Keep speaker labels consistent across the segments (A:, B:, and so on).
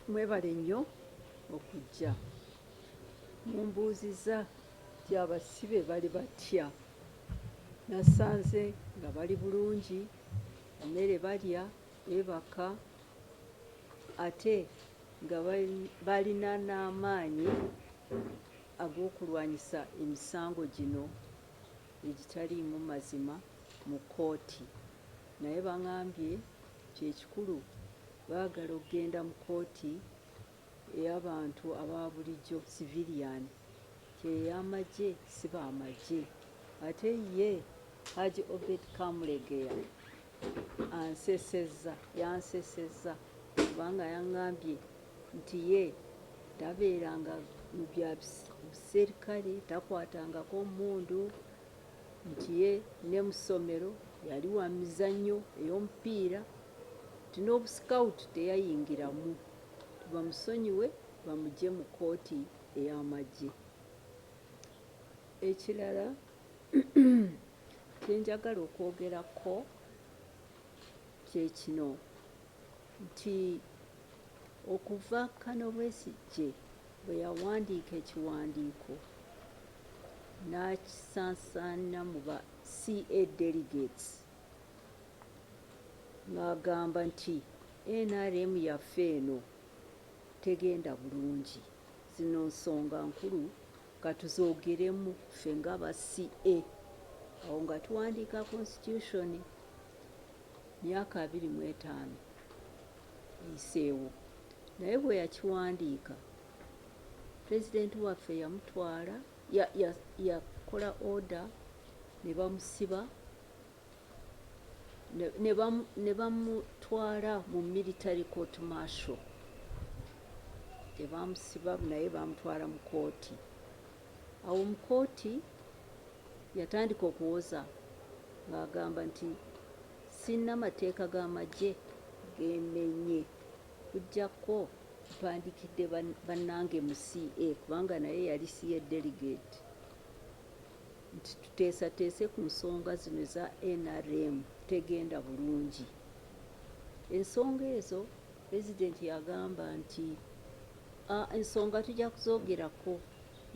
A: Mwebale nnyo okujja. Mumbuuzizza nti abasibe bali batya. Nasanze nga bali bulungi, emmere balya, beebaka ate nga balina n'amaanyi ag'okulwanyisa emisango gino egitaliimu mazima mu kkooti. Naye bang'ambye nti ekikulu baagala okugenda mu kkooti ey'abantu aba bulijjo, civilian, nti ey'amagye si b'amagye. Ate ye Haji Obed Kamulegeya ansesezza, yansesezza kubanga yang'ambye nti ye tabeeranga mu bya buserikale, takwatangako mmundu, nti ye ne mu ssomero yali wa mizannyo ey'omupiira, nti n'obusikawutu teyayingiramu, nti bamusonyiwe bamuggye mu kkooti ey'amagye. Ekirala kye njagala okwogerako kye kino nti okuva Colonel Besigye bwe yawandiika ekiwandiiko n'akisansaanya mu ba CA delegates ng'agamba nti nrm yaffe eno tegenda bulungi. Zino nsonga nkulu katuzoogeremu ffe ng'aba CA awo nga tuwandiika constitution myaka 25 eyiseewo. Naye bwe yakiwandiika pulezidenti waffe yamutwala yakola order ne bamusiba ne bamutwala mu military court martial. Tebamusiba naye bamutwala mu kooti. Awo mu kooti yatandika okuwoza ng'agamba nti sirina mateeka g'amagye gemenye kujjako mpandikidde bannange mu CA kubanga naye yali CA delegate nti tuteesateese ku nsonga zino eza NRM tegenda bulungi. Ensonga ezo pulezidenti yagamba nti ensonga tujja kuzoogerako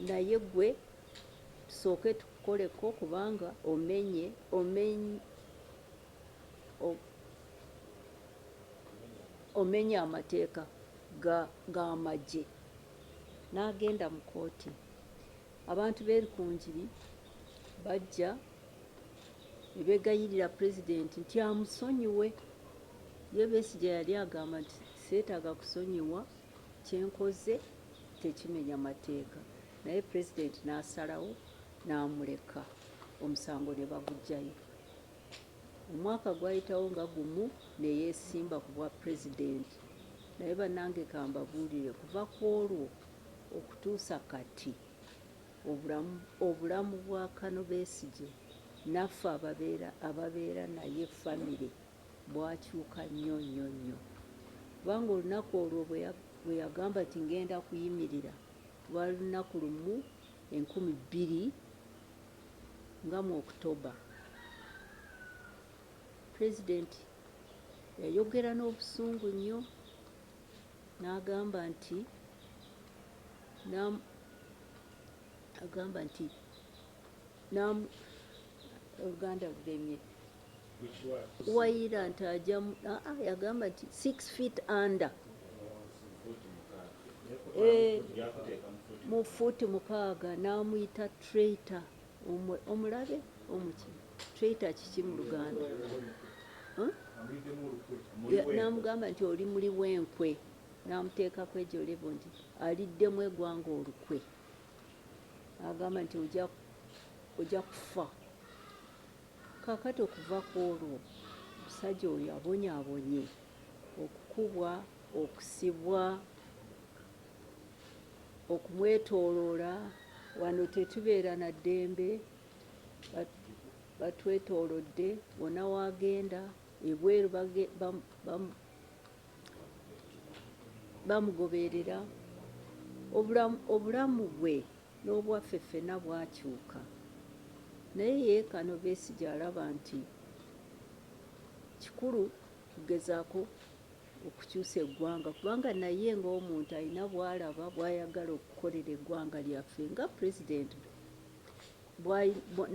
A: naye gwe tusooke tukukoleko kubanga omenye omenye amateeka g'amagye. N'agenda mu kkooti. Abantu b'e Rukungiri bajja ne beegayirira pulezidenti nti amusonyiwe. Ye Besigye yali agamba nti seetaaga kusonyiwa, kye nkoze tekimenya mateeka. Naye pulezidenti n'asalawo n'amuleka omusango ne baguggyayo. Omwaka gwayitawo nga gumu ne yeesimba ku bwa pulezidenti. Naye bannange kambabuulire kuva ku olwo okutuusa kati obulamu bwa Colonel Besigye naffe ababeera naye famire bwakyuka nnyo nnyo nnyo. Kubanga olunaku olwo bwe yagamba nti ngenda kuyimirira lwali lunaku lumu 2000 nga mu October. Pulezidenti yayogera n'obusungu nnyo n'agamba nti agamba nti Oluganda lulemye wayira nti aja yagamba nti 6 feet under, mu fuuti 6, n'amuyita traitor, omulabe omuki. Traitor kiki mu Luganda? N'amugamba nti oli muli w'enkwe, n'amuteekako egyo label nti aliddemu eggwanga olukwe. Agamba nti ojja kufa. Kaakati okuva ku olwo omusajja oyo abonyaabonye okukubwa, okusibwa, okumwetooloola. Wano tetubeera na ddembe, batwetoolodde wonna w'agenda ebweru bamugoberera. Obulamu bwe n'obwaffe ffenna bwakyuka. Naye ye Colonel Besigye alaba nti kikulu kugezaako okukyusa eggwanga, kubanga naye ng'omuntu alina bw'alaba bw'ayagala okukolera eggwanga lyaffe nga pulezidenti,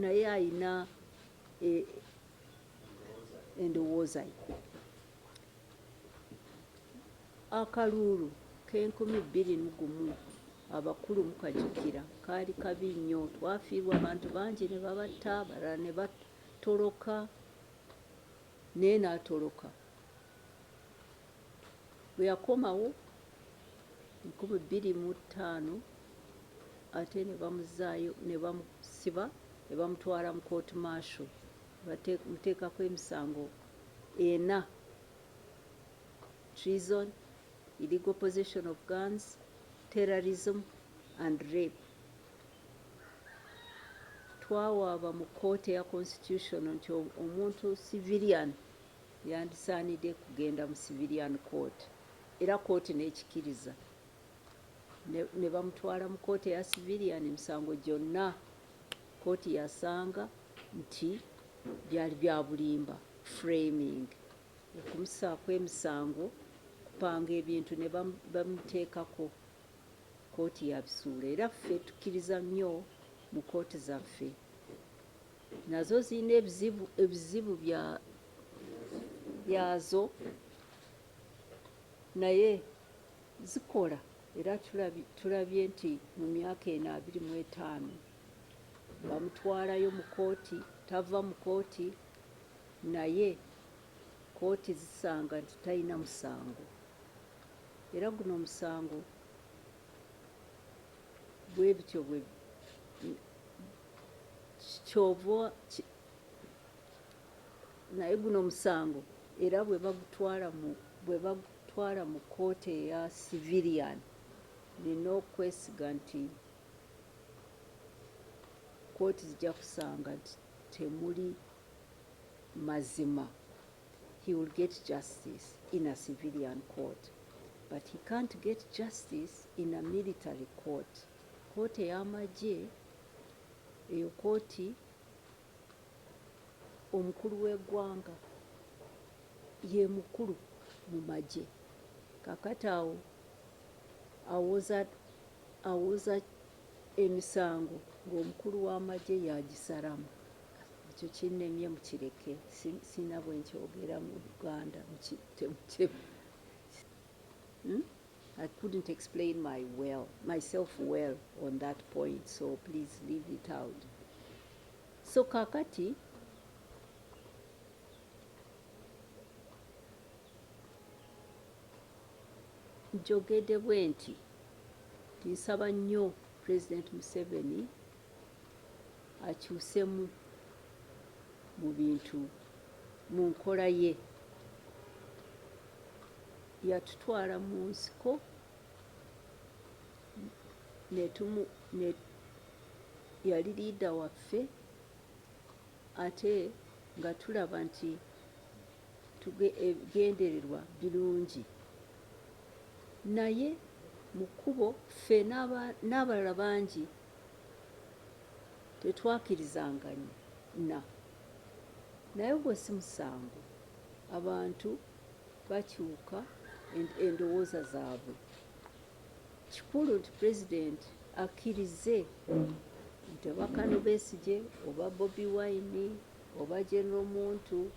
A: naye alina endowooza ye. Akaluulu k'e 2001, abakulu mukajjukira, kaali kabi nnyo. Twafiirwa abantu bangi ne babatta, abalala ne batoloka, naye n'atoloka. Bwe yakomawo 2005, ate ne bamuzzaayo ne bamusiba ne bamutwala mu court martial, bamuteekako emisango ena: treason, illegal possession of guns, terrorism and rape. Twawaaba mu kkooti eya constitution nti omuntu civilian yandisaanidde kugenda mu civilian court, era kooti n'ekikiriza ne bamutwala mu kooti eya civilian. Emisango gyonna kooti yasanga nti byali bya bulimba, framing, okumusaako emisango, kupanga ebintu ne bamuteekako. Kooti yabisuula. Era ffe tukkiriza nnyo mu kooti zaffe. Nazo zirina ebizibu byazo, naye zikola. Era tulabye nti mu myaka eno 25 bamutwalayo mu kooti, tava mu kooti, naye kooti zisanga nti talina musango. Era guno omusango bwe bityo bwe kyova, naye guno omusango era bwe bagutwala mu kooti eya civilian, nina okwesiga nti kooti zijja kusanga nti temuli mazima. He will get justice in a civilian court, but he can't get justice in a military court. Kooti ey'amagye, eyo kooti omukulu w'eggwanga ye mukulu mu magye. Kakati awo awoza emisango ng'omukulu w'amagye yagisalamu. Ekyo kinnemye, mukireke, sina bwe nkyogera mu Luganda. I couldn't explain myself well on that point, so please leave it out. So kakati njogedde bwe nti nsaba nnyo President Museveni akyusemu mu bintu, mu nkola ye. Yatutwala mu nsiko ne yali leader waffe, ate nga tulaba nti ebigendererwa birungi, naye mu kkubo ffe n'abalala bangi tetwakkirizanganya na naye. Ogwo si musango, abantu bakyuka endowooza zaabwe. Kikulu nti pulezidenti akkirize nti oba Colonel Besigye oba Bobi Wine oba General Muntu,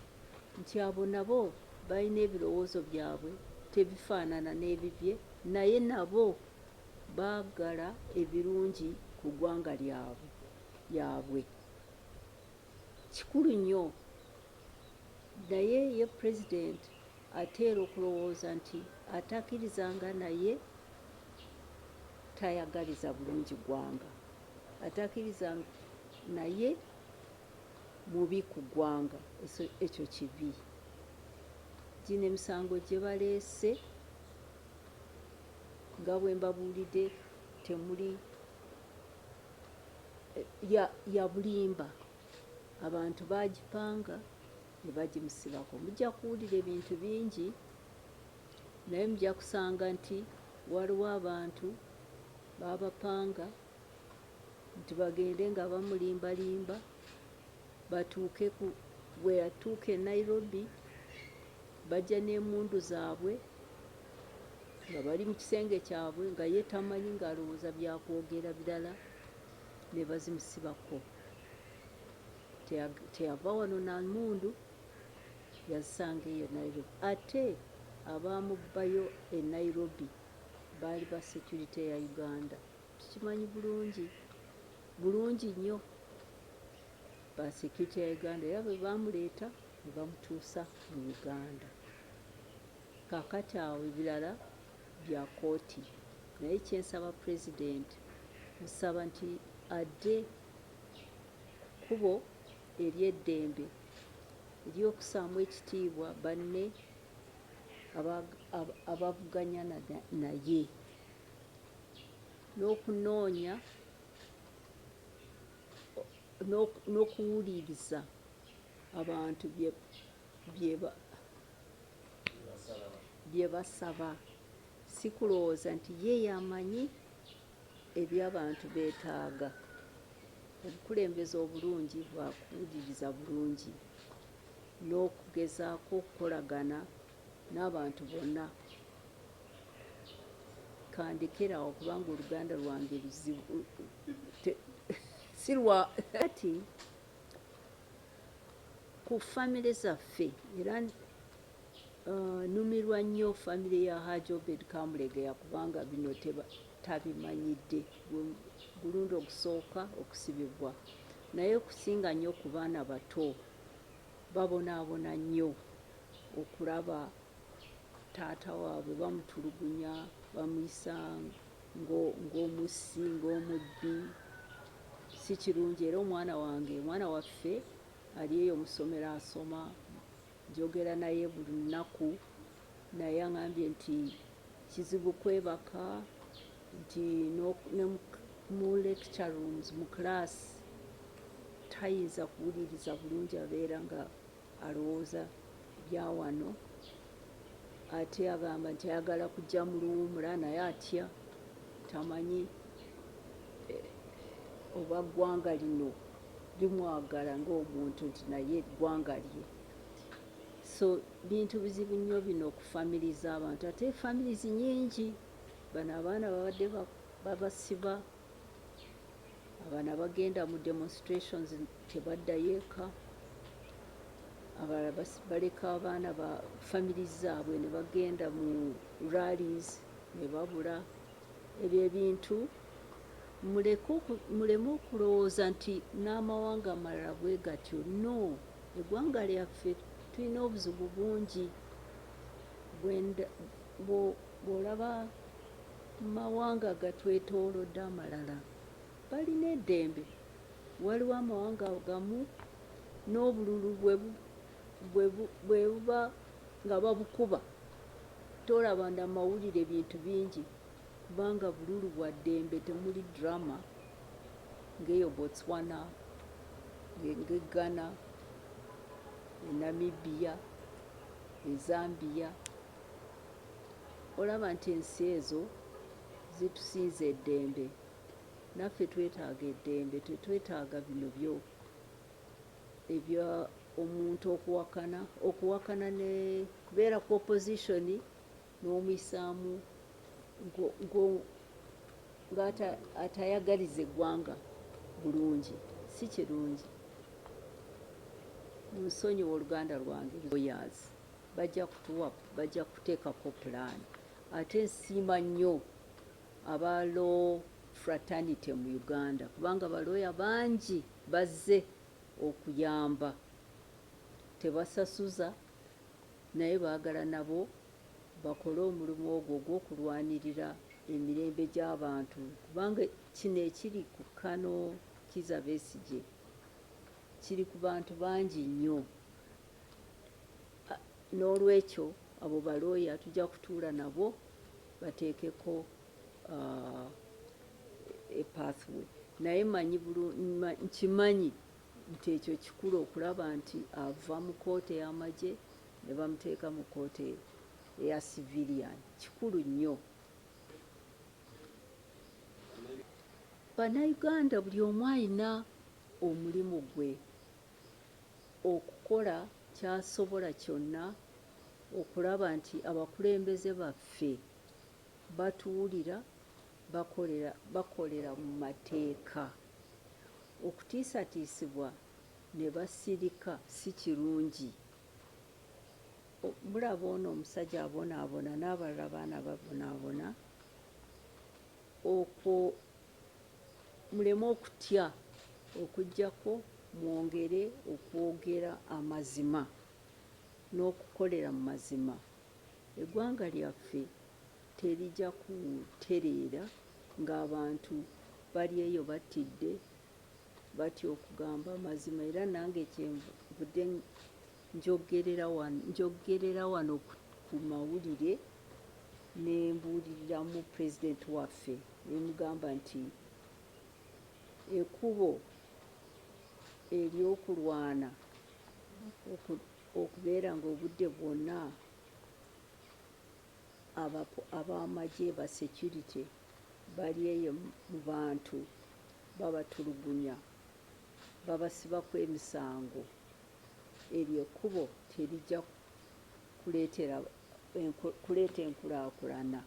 A: nti abo nabo balina ebirowoozo byabwe, tebifaanana n'ebibye, naye nabo baagala ebirungi ku ggwanga lyabwe. Kikulu nnyo. Naye ye pulezidenti ateera okulowooza nti atakkirizanga naye tayagaliza bulungi ggwanga, atakkiriza naye mubi ku ggwanga. Ekyo kibi. Gino emisango gye baleese, nga bwe mbabuulidde, temuli ya bulimba. Abantu baagipanga ne bagimusibako. Mujja kuwulira ebintu bingi, naye mujja kusanga nti waliwo abantu baabapanga nti bagende nga bamulimbalimba batuuke ku bwe yatuuka e Nairobi, bajja n'emmundu zaabwe. Nga bali mu kisenge kyabwe nga ye tamanyi, ng'alowooza byakwogera birala, ne bazimusibako. Teyava wano na mmundu, yazisanga eyo Nairobi. Ate abaamubbayo e Nairobi baali ba security ya Uganda. Tukimanyi bulungi bulungi nnyo, ba security ya Uganda, era bwe baamuleeta ne bamutuusa mu Uganda. Kaakati awo ebirala bya kooti, naye kyensaba Pulezidenti, musaba nti adde ku kkubo ery'eddembe, ery'okusaamu ekitiibwa banne abavuganya naye, n'okunoonya n'okuwuliriza abantu bye basaba, si kulowooza nti ye yamanyi eby'abantu beetaaga. Obukulembeze obulungi bwakuwuliriza bulungi n'okugezaako okukolagana n'abantu bonna. Kandekere awo kubanga Oluganda lwange luzibu, si lwa kati ku famire zaffe. Era numirwa nnyo famire ya Haji Obed Kamulegeya, kubanga bino tabimanyidde, gulundi ogusooka okusibibwa, naye okusinga nnyo ku baana bato babonaabona nnyo okulaba taata waabwe bamutulugunya, bamuyisa ng'omussi, ng'omubbi. Si kirungi. Era omwana wange, omwana waffe ali eyo omusomero asoma, njogera naye buli lunaku, naye aŋambye nti kizibu kwebaka, nti ne mu lecture rooms, mu class, tayinza kuwuliriza bulungi, abeera nga alowooza byawano. Ate agamba nti ayagala kujja mu luwumula, naye atya, tamanyi oba ggwanga lino limwagala ng'omuntu, nti naye eggwanga lye. So bintu bizibu nnyo bino ku family z'abantu, ate families nyingi bano abaana babadde babasiba. Abaana bagenda mu demonstrations tebaddayo eka, abalala baleka abaana ba families zaabwe ne bagenda mu rallies ne babula. Ebyo ebintu muleme okulowooza nti n'amawanga amalala bwe gatyo. No, eggwanga lyaffe tulina obuzibu bungi. Bw'olaba mawanga gatwetoolodde amalala balina eddembe. Waliwo amawanga gamu n'obululu bwe buba nga babukuba, tolaba na mawulire bintu bingi, kubanga bululu bwa ddembe, temuli drama, ng'eyo Botswana, ng'e Ghana, e Namibia, e Zambia. Olaba nti ensi ezo zitusinza eddembe. Naffe twetaaga eddembe, tetwetaaga bino byo ebya omuntu okuwakana ne kubeera ku opposition n'omuyisaamu ng'atayagaliza eggwanga bulungi. Si kirungi. Munsonyiwe Oluganda lwange. Lawyers bajja kutuwa, bajja kuteekako pulaani. Ate nsiima nnyo aba law fraternity mu Uganda, kubanga balooya bangi bazze okuyamba, tebasasuza, naye baagala nabo bakole omulimu ogwo ogw'okulwanirira emirembe gy'abantu, kubanga kino ekiri ku Colonel Kizza Besigye kiri ku bantu bangi nnyo. N'olwekyo abo balooya tujja kutuula nabo bateekeko pathway, naye manyi nkimanyi nti ekyo kikulu okulaba nti ava mu kooti ey'amagye ne bamuteeka mu kooti eya civilian. Kikulu nnyo. Bannayuganda buli omu ayina omulimu gwe okukola kyasobola kyonna okulaba nti abakulembeze baffe Batuwulira, bakolera mu mateeka. Okutiisatiisibwa ne basirika si kirungi. Mulaba ono omusajja abonaabona n'abalala baana babonaabona, okwo muleme okutya, okuggyako mwongere okwogera amazima n'okukolera mu mazima. Eggwanga lyaffe terijja kutereera ng'abantu bali eyo batidde, batya okugamba amazima. Era nange kyenvudde njogerera wano ku mawulire ne mbuuliriramu pulezidenti waffe ne mugamba nti ekkubo ery'okulwana okubeera ng'obudde bwonna ab'amagye ba security bali eyo mu bantu babatulugunya, babasibako emisango, eryo ekkubo terijja kuleeta enkulaakulana.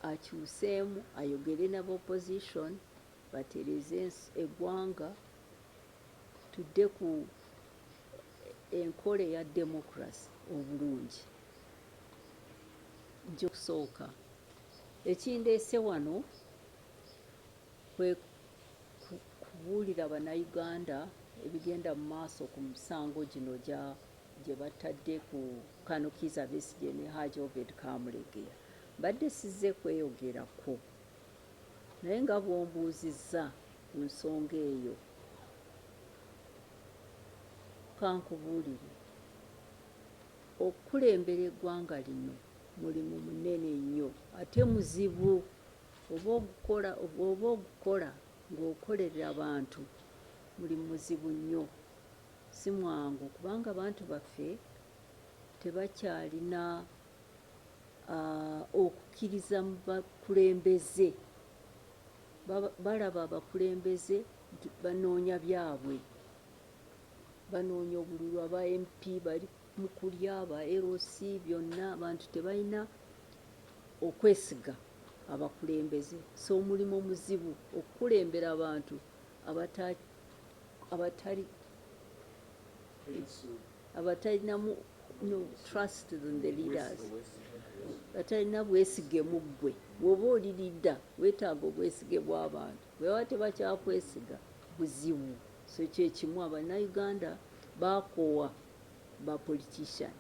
A: Akyuseemu, ayogere n'aba opposition batereeze eggwanga, tudde ku enkola eya democracy obulungi. Nja okusooka ekindeese wano kwe kubuulira Bannayuganda ebigenda mu maaso ku misango gino gye batadde ku Colonel Kizza Besigye ne Hajji Obed Kamulegeya. Mbadde sizze kweyogerako, naye nga bw'ombuuzizza ku nsonga eyo, kankubuulire. Okukulembera eggwanga lino mulimu munene nnyo ate muzibu. Bw'oba ogukola ng'okolerera bantu, mulimu muzibu nnyo, si mwangu, kubanga abantu baffe tebakyalina okukkiriza mu bakulembeze. Balaba abakulembeze nti banoonya byabwe, banoonya obululu, aba MP bali mu kulya, aba LC byonna, abantu tebalina okwesiga abakulembeze. So omulimu muzibu okukulembera abantu abatali abatalinamu no trust in the leaders, batalina bwesige mu ggwe. Bw'oba oli leader, weetaaga obwesige bw'abantu. Bwe baba tebakyakwesiga, buzibu. So kyekimu, Abannayuganda baakoowa ba politician,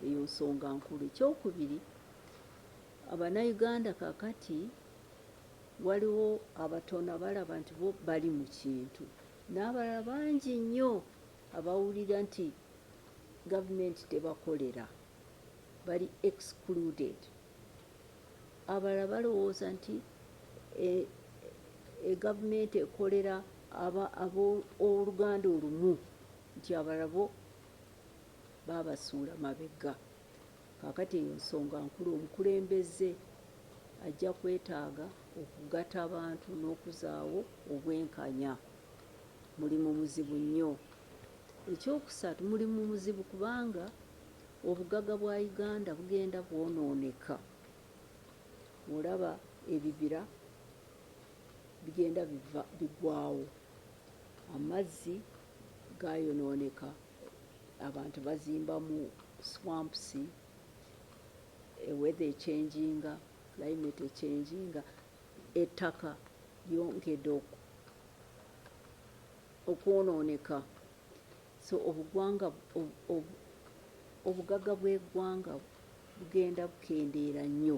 A: eyo nsonga nkulu. Ekyokubiri, Abannayuganda kaakati waliwo abatono abalaba nti bo bali mu kintu, n'abalala bangi nnyo abawulira nti gavumenti tebakolera, bali excluded. Abalala balowooza nti gavumenti ekolera abooluganda olumu, nti abalala bo baabasuula mabega. Kaakati eyo nsonga nkulu. Omukulembeze ajja kwetaaga okugatta abantu n'okuzaawo obwenkanya. Mulimu muzibu nnyo. Ekyokusatu, mulimu muzibu kubanga obugagga bwa Uganda bugenda bwonooneka. Olaba ebibira bigenda bigwawo, amazzi gayonooneka, abantu bazimba mu swamps, weather echanginga, climate echanginga, ettaka lyongedde okwonooneka. So obugagga bw'eggwanga bugenda bukendeera nnyo,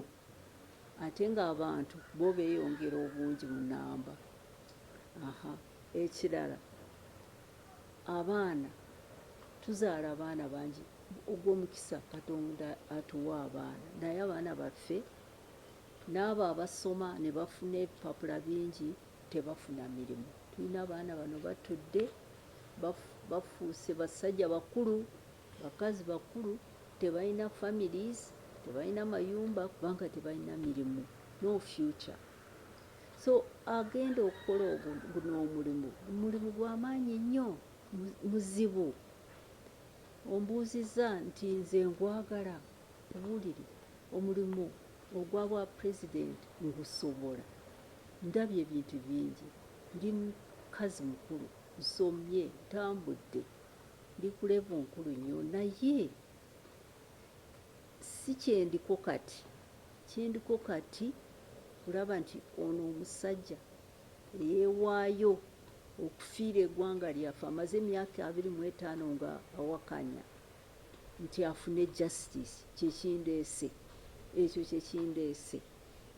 A: ate ng'abantu bo beeyongera obungi mu nnamba. Ekirala, abaana, tuzaala abaana bangi. Ogw'omukisa Katonda atuwa abaana, naye abaana baffe n'abo abasoma ne bafuna ebipapula bingi tebafuna mirimu. Tulina abaana bano batudde, bafuuse basajja bakulu, bakazi bakulu, tebalina families, tebalina mayumba kubanga tebalina mirimu, no future. So agenda okukola guno omulimu, mulimu gw'amaanyi nnyo, muzibu. Ombuuzizza nti nze ngwagala, nkubuulire, omulimu Ogwa bwa president ngusobola. Ndabye ebintu bingi. Ndi mukazi mukulu, nsomye, ntambudde, ndi ku level nkulu nnyo naye si kyendiko kati. Kyendiko kati kulaba nti ono omusajja eyeewaayo okufiira eggwanga lyaffe amaze emyaka 25 nga awakanya nti afune justice, kyekindeese ekyo, kyekindeese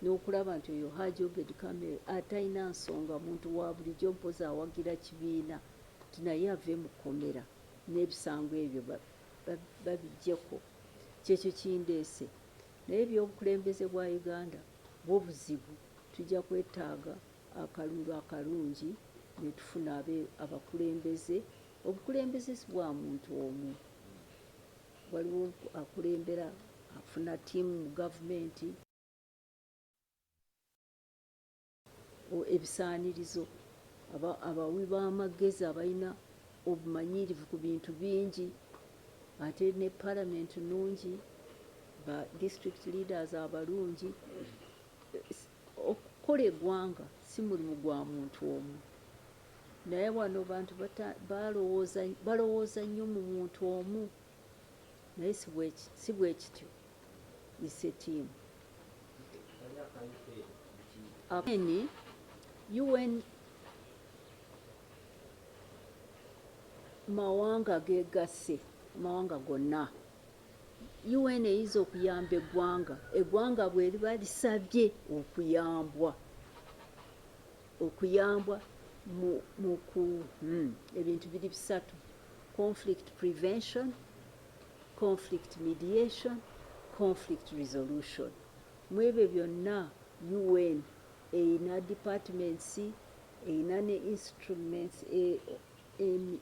A: n'okulaba nti oyo Haji Obed Kamere atalina nsonga, muntu wa bulijjo, mpozi awagira kibiina, nti naye ave mu kkomera n'ebisango ebyo babiggyeko. Kyekyo kindeese. Naye ebyobukulembeze bwa Uganda bwo buzibu, tujja kwetaaga akalulu akalungi ne tufuna abakulembeze. Obukulembeze si bwa muntu omu, waliwo akulembera afuna ttiimu mu gavumenti, ebisaanirizo, abawi b'amagezi abalina obumanyirivu ku bintu bingi, ate ne palamenti nnungi, ba district leaders abalungi. Okukola eggwanga si mulimu gwa muntu omu, naye wano bantu balowooza nnyo mu muntu omu, naye si bwe kityo. It's a team. UN mawanga gegasse, amawanga gonna. UN eyinza okuyamba eggwanga, eggwanga bwe liba lisabye okuyambwa mu ku ebintu biri bisatu: conflict prevention, conflict mediation, conflict resolution. Mu ebyo byonna UN erina departments, erina ne instruments,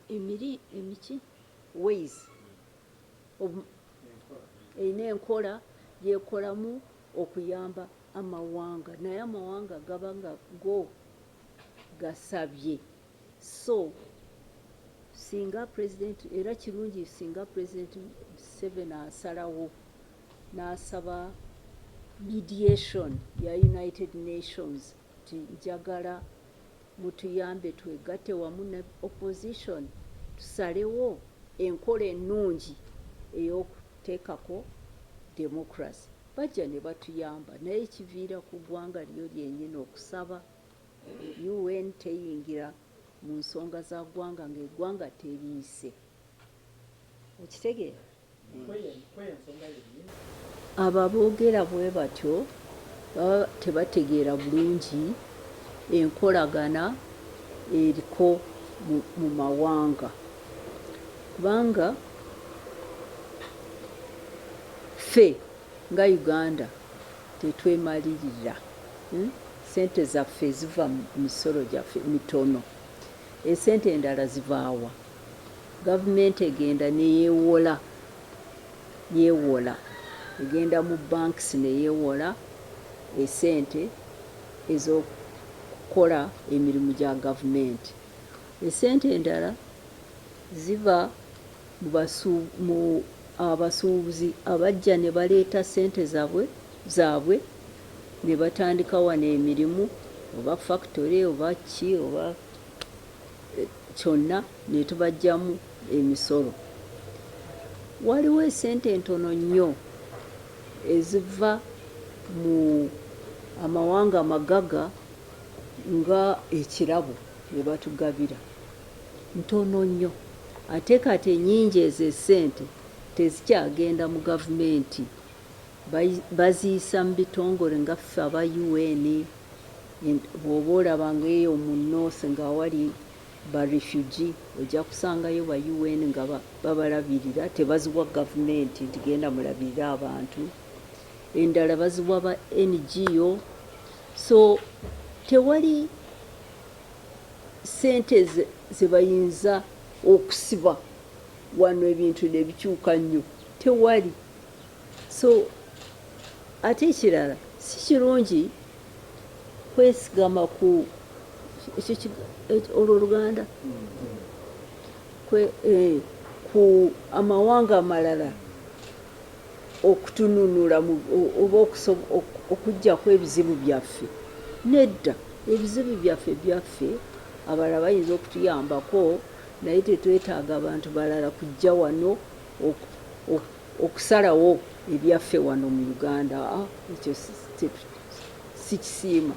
A: emiri emiki ways, erina enkola gyekolamu okuyamba amawanga, naye amawanga gaba nga go gasabye. So singa president, era kirungi singa President Museveni asalawo n'asaba mediation ya United Nations nti njagala mutuyambe twegatte wamu ne opposition tusalewo enkola ennungi ey'okuteekako democracy, bajja ne batuyamba, naye kiviira ku ggwanga lyo lyennyini okusaba. UN teyingira mu nsonga za ggwanga ng'eggwanga teriise. Okitegeera? Abo aboogera bwe batyo baba tebategeera bulungi enkolagana eriko mu mawanga, kubanga ffe nga Uganda tetwemalirira. Ssente zaffe eziva mu misolo gyaffe mitono. Esente endala zivaawa? Gavumenti egenda neyewola, yewola, egenda mu banks neyewola esente ez'okukola emirimu gya gavumenti. Esente endala ziva mu abasuubuzi abajja ne baleeta sente zaabwe ne batandika wano emirimu, oba factory oba ki oba kyonna, ne tubaggyamu emisolo. Waliwo esente entono nnyo eziva mu amawanga amagaga nga ekirabo ne batugabira, ntono nnyo. Ate kati ennyingi ezo esente tezikyagenda mu gavumenti, baziyisa mu bitongole nga ffe aba UN. Bw'oba olaba ng'eyo mu north nga awali ba refugee, ojja kusangayo ba UN nga babalabirira, tebaziwa gavumenti nti genda mulabirire abantu. Endala baziwa ba NGO. So tewali sente ze bayinza okusiba wano ebintu ne bikyuka nnyo, tewali. So ate ekirala, si kirungi kwesigama ku ekyo olwo Oluganda ku amawanga amalala okutununula oba okuggyako ebizibu byaffe. Nedda, ebizibu byaffe byaffe, abalala bayinza okutuyambako, naye tetwetaaga abantu balala kujja wano okusalawo ebyaffe wano mu Uganda. Ah, ekyo sikisiima.